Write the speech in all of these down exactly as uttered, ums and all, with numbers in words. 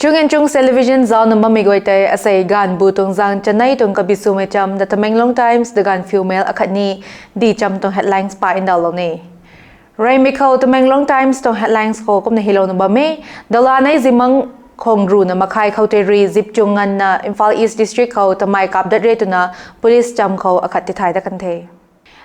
Chung and Chungs Television zauc na bammei guay tei asei gaanvbu tuang zaeng chanei tuang kabi swmei cham The Tamenglong Times, The Gaanphiu Mail akhatni Dihcham tuang headlines pa ndauhlou ni. Reymei khou Tamenglong Times tuang headlines khou kumna hylouna bam e: Dolanei zimang khang ruhna makhai khou tei rui zip chung nganvna Imphal East District khou tamei kap dat re twna police cham khou akhat tithay dat kan the.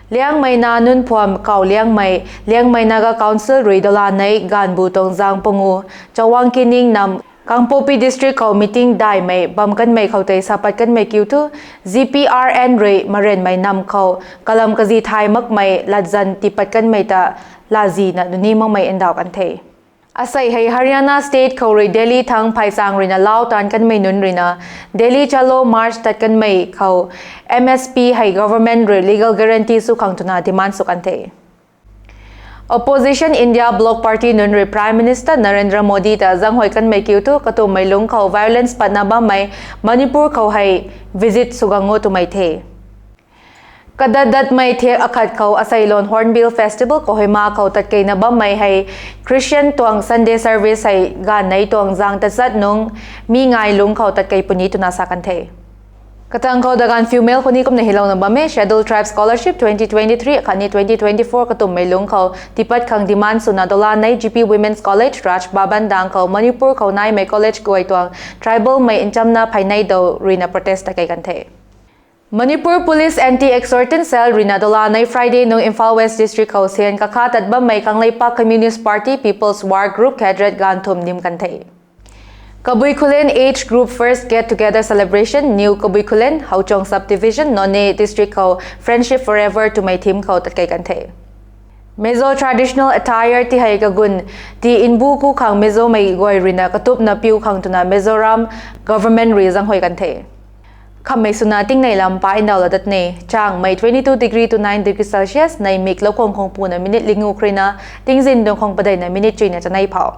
Liangmei nac nunc phuam kau Liangmei, Liangmei Naga Council rui Dolanei gaanvbu tuang zaeng pangu Chawangkining nam Kangpokpi District khou meeting daihmei bam kanmei khou tei sa pat kanmei kiu thu, G P R N rui marenmei nam khou kalam kazi thay makmei latzan tiipat kanmei ta latzina nuni makmei ndauh kan the. Asei hei Haryana State khou rui Delhi thangc phey chaeng ruina lau taanv kanmei nunc ruina Delhi Chalo March tat kanmei khou M S P hei government rui legal guarantee sw khang twna demand sw kan the. Opposition India Bloc Party nunc rui Prime Minister Narendra Modi ta zaenghuay kanmei kiu thu katummei lungc khou violence patna bammei Manipur khou hei visit sw gang o twmei the. Kadat datmei thiak akhat khou asei lon Hornbill Festival Kohima khou tatkeina bammei hei Christian tuang Sunday service hei gaanvnei tuang zaeng tachat nungc mi ngai lungc khou tatkei puni twna sa kan the. Katang khou The Gaanphiu Mail khou ni kumna hylouna bam e: Scheduled Tribe Scholarship twenty twenty-three akhatni twenty twenty-four katummei lungc khou tiipat khang demand swna Dolanei G P Women's College, Raj Bhavan dang khou Manipur khou naimei college guay tuang tribalmei nchamna pheynei dou ruina protest tatkei kan the. Manipur Police Anti-Extortion Cell ruina Dolanei Friday nungc Imphal West District khou syan kakha tat bammei Kangleipak Communist Party People's War Group cadre gaanv thum nim kan the. Kabui Khullen Age Group First Get Together Celebration, New Kabui Khullen, Houchong Subdivision, Noney District khou Friendship Forever twmei theme khou tatkei kan the. Mizo traditional attire ti hei kagun ti nbu ku khang Mizomei guay ruina katupna piu khang twna Mizoram government rui zaenghuay kan the. Khammei swna tingnei lam pa ndauhlou dat ni. Changmei twenty-two degree to nine degree Celsius, neih mik lou khang khang puna minute lingu khrina, tingzin tuang khang padeihna minute chuyna chanei phou.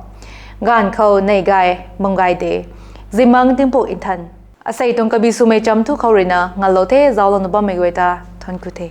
Gaanv khou neih gay, bam gay de. Zimang tingpuk nthan. Asei tuang kabi swmei cham thu khou ruina ngalou the, zauclouna bammei guay ta thangc ku the.